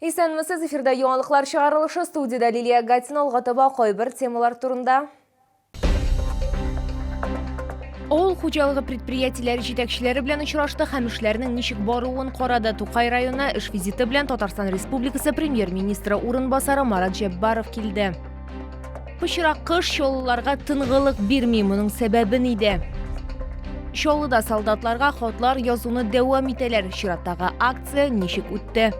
Исәнмесез, эфирда яңалыклар чыгарылышы, студиядә Лилия Гатина, алга таба кайбер темалар турында. Авыл хуҗалыгы предприятиеләре җитәкчеләре белән очрашты һәм эшләрнең ничек баруын карады. Тукай районына эш визиты белән Татарстан Республикасы премьер-министры урынбасары Марат Җәббаров килде. Пычрак кыш чаллыларга тынгылык бирми, моның сәбәбе нидә? Чаллыда солдатларга хатлар язуны дәвам итәләр. Чираттагы акция ничек үтте?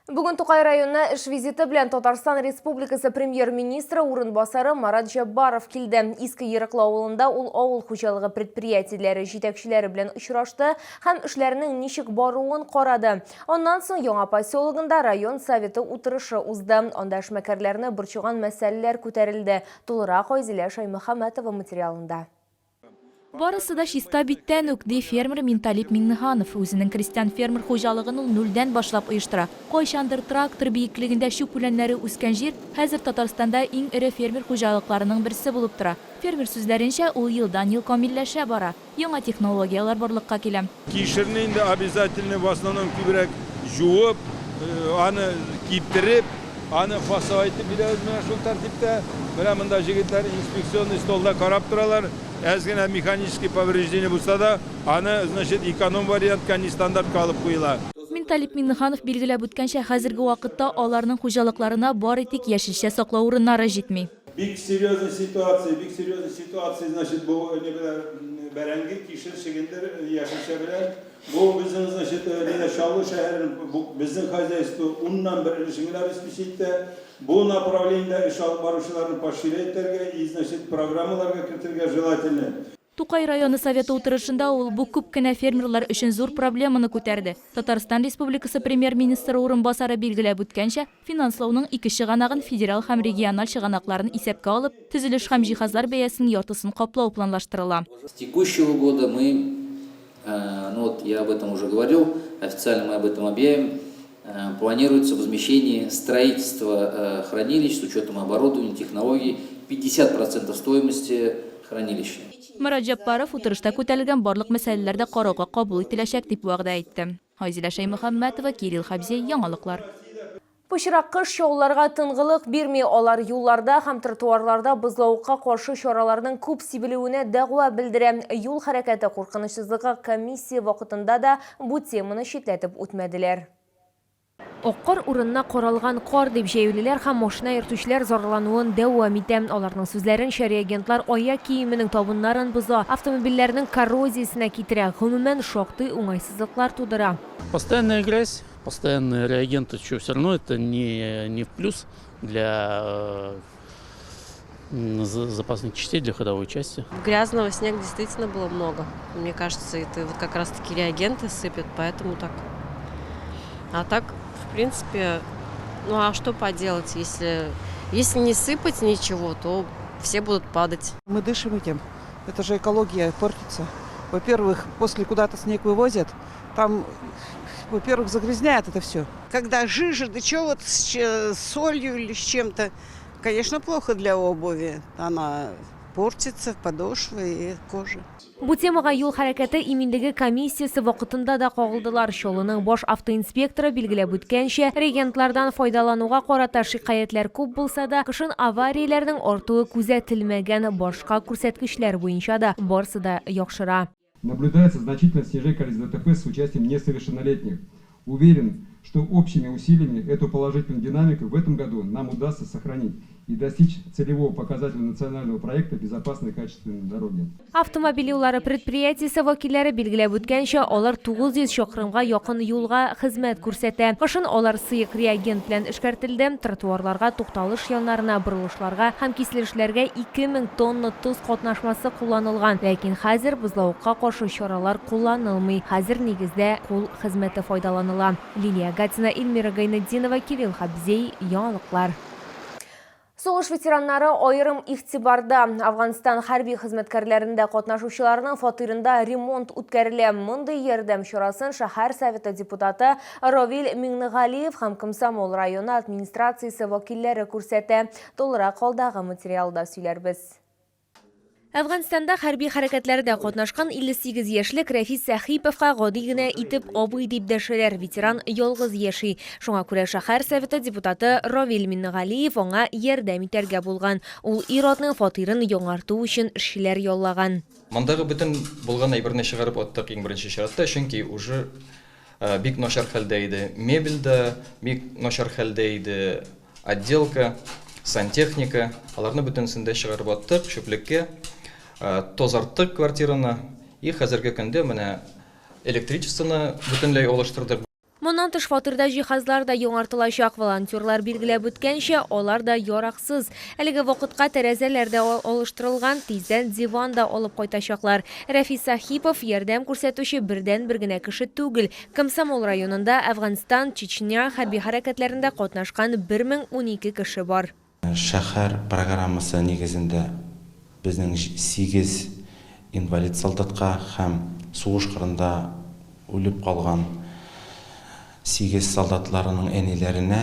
Бүген Тукай районына эш визиты белән Татарстан Республикасы премьер-министры урынбасары Марат Җәббаров килде. Иске Ерыклы авылында ул авыл хуҗалыгы предприятиеләре җитәкчеләре белән очрашты һәм эшләрнең ничек баруын карады. Аннан соң Яңа поселогында район советы утырышы узды. Анда эшмәкәрләрне борчыган мәсьәләләр күтәрелде. Тулырак Айзилә Шаймөхәммәтова материалында. Барысы да чиста биттән үк, ди фермер Минталип Миңнеханов. Үзенең крестьян-фермер хуҗалыгын ул нульдән башлап оештыра. Кайчандыр трактор биеклегендә чүп үләннәре үскән җир хәзер Татарстанда иң эре фермер хуҗалыкларының берсе булып тора. Фермер сүзләренчә, ул елдан-ел камилләшә бара. Яңа технологияләр барлыкка килә. Кишерне инде обязательно в основном күбрәк җуып, аны киптереп, аны фасовать итеп бирәбез менә шул тәртиптә. Менә монда җегетләр инспекционный столда карап торалар. Әз генә механический повреждение булса да, аны, значит, эконом вариантка, не стандартка алып куела. Минталип Миңнеханов билгеләп үткәнчә, хәзерге вакытта аларның хуҗалыкларына бары тик яшелчә саклау урыннары җитми. Бик серьезный ситуация, бик серьезный ситуация, значит, бу ни белән бәрәңге, кишер, чөгендер, яшелчә белән. Бу безнең, значит, нидә Чаллы шәһәрен, бу безнең хозяйство уннан бер өлешен генә обеспечить итә. Бу направлениедә эш алып баручыларны поощрять итәргә и, значит, программаларга кертергә желательно. Тукай районы Советы утырышында ул бу күп кенә фермерлар өчен зур проблеманы күтәрде. Татарстан Республикасы Премьер-министры урынбасары билгеләп үткәнчә, финанслауның ике чыганагын, федераль һәм региональ чыганакларын исәпкә алып, төзелеш һәм җиһазлар бәясенең яртысын каплау планлаштырыла. С текущего года мы, ну вот я об этом уже говорил, официально мы об этом объявим, планируется возмещение строительства хранилищ с учетом оборудования, технологий, 50% стоимости хранилища. Марат Җәббаров утырышта күтәрелгән барлык мәсьәләләр дә карауга кабул ителәчәк, дип вәгъдә итте. Айзилә Шәймөхәммәтова, Кирилл Хәбзиев, Яңалыклар. Пычрак кыш чаллыларга тынгылык бирми. Алар юлларда һәм тротуарларда бозлавыкка каршы чараларның күп сибелүенә дәгъва белдерә. Юл хәрәкәте куркынычсызлыгы комиссия вакытында да бу теманы читләтеп үтмәделәр. Ак кар урынына каралган кар дип җәяүлеләр һәм машина йөртүчеләр зарлануын дәвам итә. Аларның сүзләренчә, реагентлар аяк киеменең табыннарын боза, автомобильләрнең коррозиясенә китерә, гомумән, шактый уңайсызлыклар тудыра. Постоянная грязь, постоянные реагенты, что все равно это не, не в плюс для запасных частей, для ходовой части. Грязного снега действительно было много. Мне кажется, это вот как раз-таки реагенты сыпят, поэтому так. А так, в принципе, ну а что поделать, если, если не сыпать ничего, то все будут падать. Мы дышим этим. Это же экология портится. Во-первых, после куда-то снег вывозят, там, во-первых, загрязняет это все. Когда жижа, да что вот с солью или с чем-то, конечно, плохо для обуви. Она портится, подошва и кожа. Бу темага юл хәрәкәте иминлеге комиссиясе вакытында да кагылдылар. Чаллының баш автоинспекторы билгеләп үткәнчә, реагентлардан файдалануга карата шикаятьләр күп булса да, кышын аварияләрнең артуы күзәтелмәгән. Башка күрсәткечләр буенча да барсы да яхшыра. Наблюдается значительное снижение количества ДТП с участием несовершеннолетних. Уверен, что общими усилиями эту положительную динамику в этом году нам удастся сохранить и достичь целевого показателя национального проекта «Безопасные качественные дороги». Автомобиль юллары предприятиесе вәкилләре билгеләп үткәнчә, алар 900 чакрымга якын юлга хезмәт күрсәтә. Кышын алар сыек реагент белән эшкәртелде, тротуарларга, тукталыш яннарына, борылышларга һәм киселешләргә 2000 тонна тоз катнашмасы кулланылган. Ләкин хәзер бозлавыкка каршы чаралар кулланылмый. Хәзер, нигездә, кул хезмәте файдаланыла. Лилия Гатина, Эльмира Гайнетдинова, Кирилл Хабзей, Яңалыклар. Сугыш ветераннары аерым игътибарда. Афганстан хәрби хезмәткәрләрендә катнашучыларның фатирында ремонт үткәрелә. Мондый ярдәм чарасын шәһәр советы депутаты Равил Миңнегалиев һәм Комсомол районы администрациясе вәкилләре күрсәтә. Тулырак алдагы материалда сөйләрбез. Әфганстанда хәрби хәрәкәтләрдә катнашкан 58 яшьлек Рәфис Сәхиповка гади генә итеп абый дип дәшәләр. Ветеран ялгыз яши. Шуңа күрә шәһәр советы депутаты Равил Миннегалиев аңа ярдәм итәргә булган. Ул ир-атның фатирын яңарту өчен эшчеләр яллаган. Мондагы бөтен булган әйберне чыгарып аттык иң беренче чиратта, чөнки уже бик начар хәлдә иде. Мебель дә бик начар хәлдә иде. Отделка, сантехника, аларны бөтенесен дә чыгарып аттык чүплеккә, тазарттык квартираны и хәзерге көндә менә электричествоны бөтенләй алыштырдык. Моннан тыш, фатирда җиһазлар да яңартылачак. Волонтерлар билгеләп үткәнчә, алар да яраксыз. Әлеге вакытка тәрәзәләр дә алыштырылган, тиздән диван да алып кайтачаклар. Рәфис Сахипов, ярдәм күрсәтүче бердәнбер генә кеше түгел. Комсомол районында Әфганстан, Чечня хәрби хәрәкәтләрендә катнашкан 1012 кеше бар. Шәһәр программасы нигезендә безнең сигез инвалид солдатка һәм сугыш кырында үлеп калган сигез солдатларының әниләренә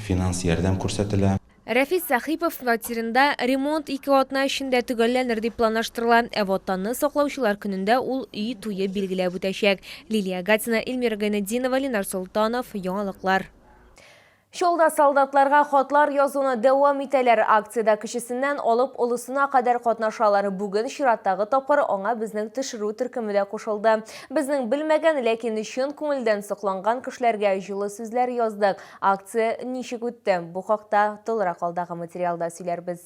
финанс ярдәм күрсәтелә. Рәфис Сәхипов фатирында ремонт ике атна эчендә төгәлләнер дип планлаштырыла. Ә Ватанны саклаучылар көнендә ул өй туе билгеләп үтәчәк. Лилия Гатина, Эльмира Гайнетдинова, Ленар Солтанов, Яңалыклар. Чаллыда солдатларга хатлар язуны дәвам итәләр. Акциядә кечесеннән алып олысына кадәр катнашалар. Бүген чираттагы тапкыр аңа безнең төшерү төркеме дә кушылды. Безнең белмәгән, ләкин чын күңелдән сокланган кешеләргә җылы сүзләр яздык. Акция ничек үтте? Бу хакта тулырак алдагы материалда сөйләрбез.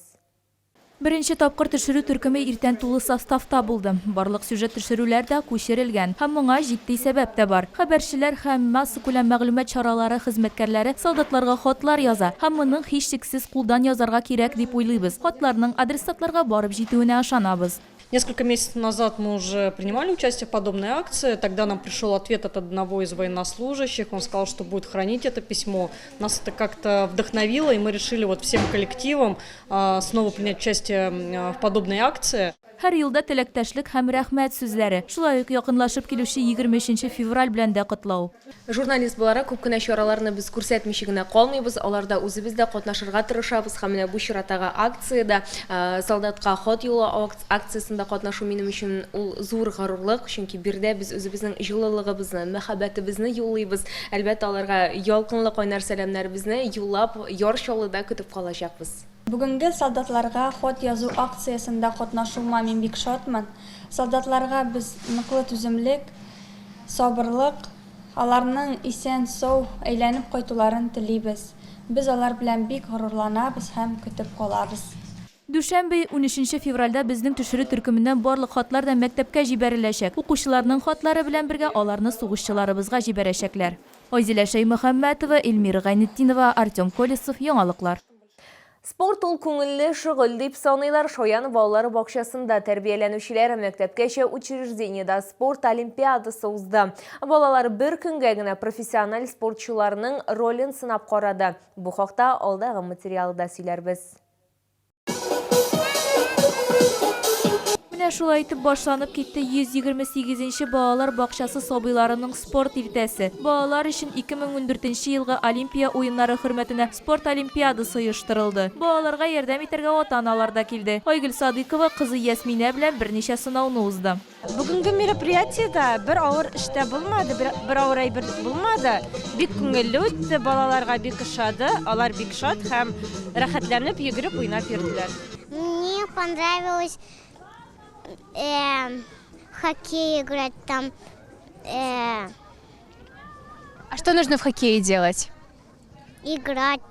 Беренче тапкыр төшерү төркеме иртән тулы составта булды. Барлык сюжет төшерүләр дә күчерелгән. Һәм моңа җитди сәбәп тә бар. Хәбәрчеләр һәм массакүләм мәгълүмат чаралары хезмәткәрләре солдатларга хатлар яза. Һәм моның һичшиксез кулдан язарга кирәк дип уйлыйбыз. Хатларның адресатларга барып җитүенә ышанабыз. Несколько месяцев назад мы уже принимали участие в подобной акции. Тогда нам пришел ответ от одного из военнослужащих. Он сказал, что будет хранить это письмо. Нас это как-то вдохновило, и мы решили вот всем коллективом снова принять участие в подобной акции. Һәр юлда теләктәшлек һәм рәхмәт сүзләре. Шулай ук якынлашып килүче 23 февраль белән дә котлау. Журналист буларак, күп кенә чараларны без күрсәтмичә генә калмыйбыз, аларда үзебез дә катнашырга тырышабыз һәм менә бу чираттагы акциядә, Солдатка хат юллау акциясендә катнашу минем өчен ул зур горурлык, чөнки биредә без үзебезнең җылылыгыбызны, мәхәббәтебезне юллыйбыз. Әлбәттә, аларга ялкынлы кайнар сәламнәребезне юллап, Яр Чаллыда көтеп калачакбыз. Бүгенге солдатларга хат язу акциясендә катнашуыма мин бик шатмын. Солдатларга без ныклы түземлек, сабырлык, аларның исән-сау әйләнеп кайтуларын телибез. Без алар белән бик горурланабыз һәм көтеп калабыз. Дүшәмбе, унөченче февральдә безнең төшерү төркеменнән барлык хатлар да мәктәпкә җибәреләчәк. Укучыларның хатлары белән бергә аларны сугышчыларыбызга җибәрәчәкләр. Айзилә Шәймөхәммәтова, Эльмира Гайнетдинова, Артем Колесов, Яңалыклар. Спорт ул күңелле шөгыль дип саныйлар Шаян балалар бакчасында тәрбияләнүчеләр. Мәктәпкәчә учреждениедә спорт олимпиадасы узды. Балалар бер көнгә генә профессиональ спортчыларның ролен сынап карады. Бу хакта алдагы материалда сөйләрбез. Менә шулай итеп башланып китте 128 нче балалар бакчасы сабыйларының спорт иртәсе. Балалар өчен 2014 нче елгы Олимпия уеннары хөрмәтенә спорт олимпиадасы оештырылды. Балаларга ярдәм итәргә ата-аналар да килде. Айгөл Садыйкова кызы Ясминә белән берничә сынауны узды. Бүгенге мероприятиедә бер авыр эш тә булмады, бер авыр әйбер булмады. Бик күңелле үтте, балаларга бик ошады, алар бик шат һәм рәхәтләнеп йөгереп уйнап йөрделәр. Мне понравилось э, хоккей играть там. Э, а что нужно в хоккее делать? Играть.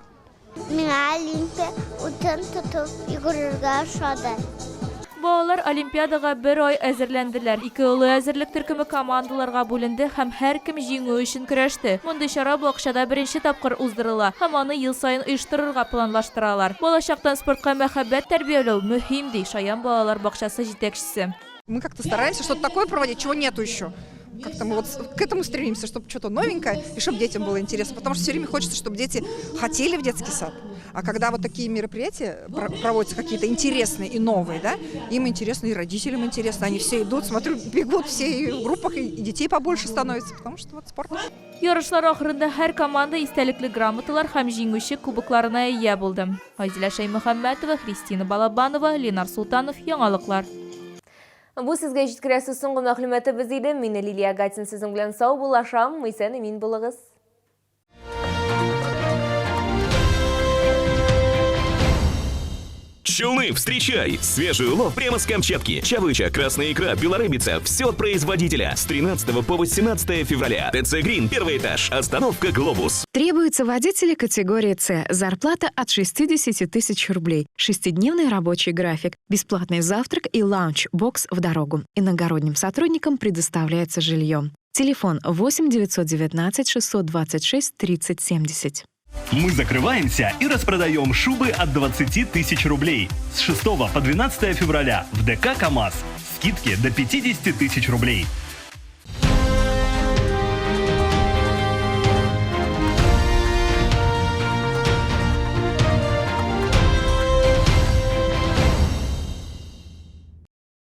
Миңа Олимпия утын тотып йөгерергә ошады. Балалар Олимпиадага бер ай әзерләнделәр. Ике олы әзерлек төркеме командаларга бүленде һәм һәркем җиңү өчен көрәште. Мондый чара бакчада беренче тапкыр уздырыла һәм аны ел саен оештырырга планлаштыралар. Балачактан спортка мәхәббәт тәрбияләү мөһим, ди Шаян балалар бакчасы җитәкчесе. Мы как-то стараемся что-то такое проводить, чего нету еще. Как-то мы вот к этому стремимся, чтобы что-то новенькое, и чтобы детям было интересно. Потому что все время хочется, чтобы дети хотели в детский сад. А когда вот такие мероприятия проводятся, какие-то интересные и новые, да, им интересно, и родителям интересно, они все идут, смотрю, бегут все и в группах, и детей побольше становится, потому что вот спорт. Ярышлар ахырында һәр команда истәлекле грамоталар һәм җиңүче кубокларына ия булды. Айзилә Шәймөхәммәтова, Христина Балабанова, Ленар Солтанов, Яңалыклар. Бу сезгә җиткерәсе соңгы мәгълүматыбыз иде. Мин Лилия Гатин сезнең белән саубуллашам. Исән-имин булыгыз. Челны, встречай! Свежий улов прямо с Камчатки. Чавыча, красная икра, белорыбица. Все от производителя. С 13 по 18 февраля. ТЦ Грин, первый этаж. Остановка Глобус. Требуются водители категории С. Зарплата от 60 тысяч рублей. Шестидневный рабочий график. Бесплатный завтрак и лаунч-бокс в дорогу. Иногородним сотрудникам предоставляется жилье. Телефон 8 919 626 30 70. Мы закрываемся и распродаем шубы от 20 тысяч рублей. С 6 по 12 февраля в ДК «КамАЗ». Скидки до 50 тысяч рублей.